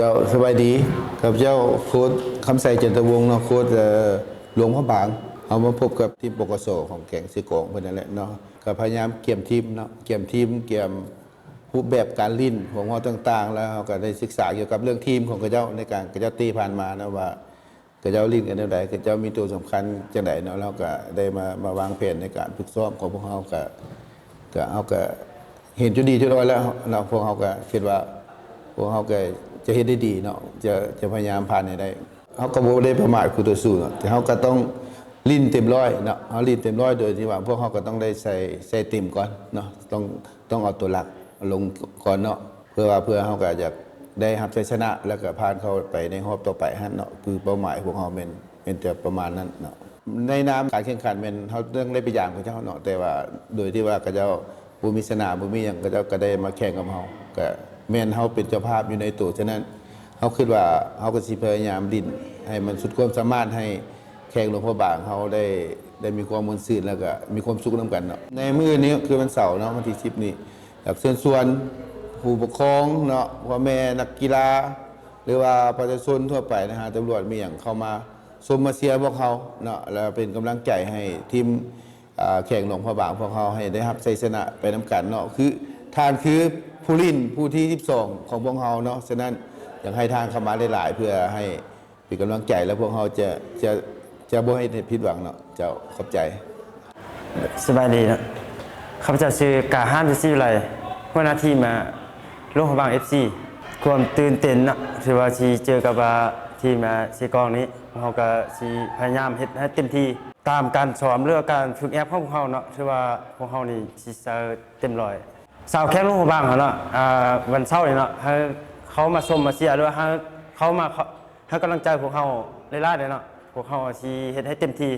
ເຈົ້າ ສະບາຍດີ. ຂ້າພະເຈົ້າໂຄ້ດ ຄຳໄຊ ຈັນທະວົງເນາະ, ໂຄ້ດ ເອີ ຫຼວງພະບາງ. ເຮົາມາພົບກັບທີມ ປກສ ຂອງແຂວງເຊກອງເພິ່ນນັ້ນແຫຼະເນາະ, ກໍພະຍາຍາມກຽມທີມເນາະ, ກຽມທີມ ກຽມຮູບແບບການຫຼິ້ນຂອງເຮົາຕ່າງໆ ແລ້ວເຮົາກໍໄດ້ສຶກສາກ່ຽວກັບເລື່ອງທີມຂອງເຂົາເຈົ້າ ໃນການເຂົາເຈົ້າເຕະຜ່ານມາເນາະ ວ່າ ເຂົາເຈົ້າຫຼິ້ນກັນແນວໃດ, ເຂົາເຈົ້າມີຕົວສຳຄັນຈັ່ງໃດເນາະ, ແລ້ວເຮົາກໍໄດ້ມາ ມາວາງແຜນໃນການຝຶກຊ້ອມຂອງພວກເຮົາ. ກໍ ກໍ ເຮົາກໍເຫັນຈຸດດີຈຸດອ່ອນແລ້ວເນາະ, ພວກເຮົາກໍຄິດວ່າ ພວກເຮົາກໍຈະເຮັດໄດ້ດີເນາະ, ຈະ ຈະພະຍາຍາມຜ່ານໃຫ້ໄດ້. ເຮົາກໍບໍ່ໄດ້ປະໝາດຄູ່ຕໍ່ສູ້ເນາະ, ແຕ່ເຮົາກໍຕ້ອງຫຼິ້ນເຕັມຮ້ອຍເນາະ, ເຮົາຫຼິ້ນເຕັມຮ້ອຍໂດຍທີ່ວ່າພວກເຮົາກໍຕ້ອງໄດ້ໃສ່ ໃສ່ເຕັມກ່ອນເນາະ, ຕ້ອງ ຕ້ອງເອົາຕົວຫຼັກລົງກ່ອນເນາະ. ເພື່ອວ່າ ເພື່ອເຮົາກໍຢາກໄດ້ຮັບໄຊຊະນະ ແລ້ວກໍຜ່ານເຂົ້າໄປໃນຮອບຕໍ່ໄປຫັ້ນເນາະ, ຄືເປົ້າໝາຍພວກເຮົາແມ່ນ ແມ່ນຈະປະມານນັ້ນເນາະ. ໃນນາມການແຂ່ງຂັນແມ່ນເຮົາຕ້ອງໄດ້ໄປຢາມເຂົາເຈົ້າເນາະ, ແຕ່ວ່າໂດຍທີ່ວ່າເຂົາເຈົ້າບໍ່ມີສະໜາມ ບໍ່ມີຫຍັງ, ເຂົາເຈົ້າກໍໄດ້ມາແຂ່ງກັບເຮົາ, ກໍແມ່ນເຮົາເປັນເຈົ້າພາບຢູ່ໃນໂຕ. ສະນັ້ນ ເຮົາຄິດວ່າເຮົາກໍຊິພະຍາຍາມຫຼິ້ນໃຫ້ມັນສຸດຄວາມສາມາດ ໃຫ້ແຂວງຫຼວງພະບາງເຮົາໄດ້ ໄດ້ມີຄວາມມ່ວນຊື່ນ ແລ້ວກໍມີຄວາມສຸກນຳກັນເນາະ. ໃນມື້ນີ້ຄືວັນເສົາເນາະ ວັນທີສິບນີ້ ຢາກເຊີນຊວນຜູ້ປົກຄອງເນາະ, ພໍ່ແມ່ນັກກິລາ ຫຼືວ່າປະຊາຊົນທົ່ວໄປນະ ຫາຕຳຫຼວດມີຫຍັງເຂົ້າມາຊົມມາເຊຍພວກເຮົາເນາະ, ແລ້ວເປັນກຳລັງໃຈໃຫ້ທີມ ອາ ແຂວງຫຼວງພະບາງພວກເຮົາໃຫ້ໄດ້ຮັບໄຊຊະນະໄປນຳກັນເນາະ. ຄືທ່ານຄືຜູ້ຫຼິ້ນຜູ້ທີສິບສອງຂອງພວກເຮົາເນາະ, ສະນັ້ນຢາກໃຫ້ທ່ານເຂົ້າມາຫຼາຍໆ ເພື່ອໃຫ້ເປັນກຳລັງໃຈ ແລະ ພວກເຮົາຈະ ຈະ ຈະບໍ່ເຮັດໃຫ້ຜິດຫວັງເນາະ. ເຈົ້າ ຂອບໃຈ. ສະບາຍດີເນາະ, ຂ້າພະເຈົ້າຊື່ ກາຫ້ານ ວິສີວິໄລ, ຫົວໜ້າທີມ ອາ ຫຼວງພະບາງ ເອັຟຊີ. ຄວາມຕື່ນເຕັ້ນເນາະ ທີ່ວ່າຊິເຈີກັບ ອາ ທີມ ອາ ເຊກອງນີ້, ເຮົາກໍຊິພະຍາຍາມເຮັດໃຫ້ເຕັມທີ່ ຕາມການຊ້ອມ ຫຼືວ່າການຝຶກແອບຂອງພວກເຮົາເນາະ, ຖືວ່າພວກເຮົານີ້ຊິໃສ່ເຕັມຮ້ອຍ. ຊາວແຂວງຫຼວງພະບາງເຮົາເນາະ, ອາ ວັນເສົານີ້ເນາະ, ໃຫ້ເຂົ້າມາຊົມມາເຊຍ ຫຼືວ່າໃຫ້ເຂົ້າມາ ໃຫ້ກຳລັງໃຈພວກເຮົາຫຼາຍໆເດີເນາະ. ພວກເຮົາຊິເຮັດໃຫ້ເຕັມທີ່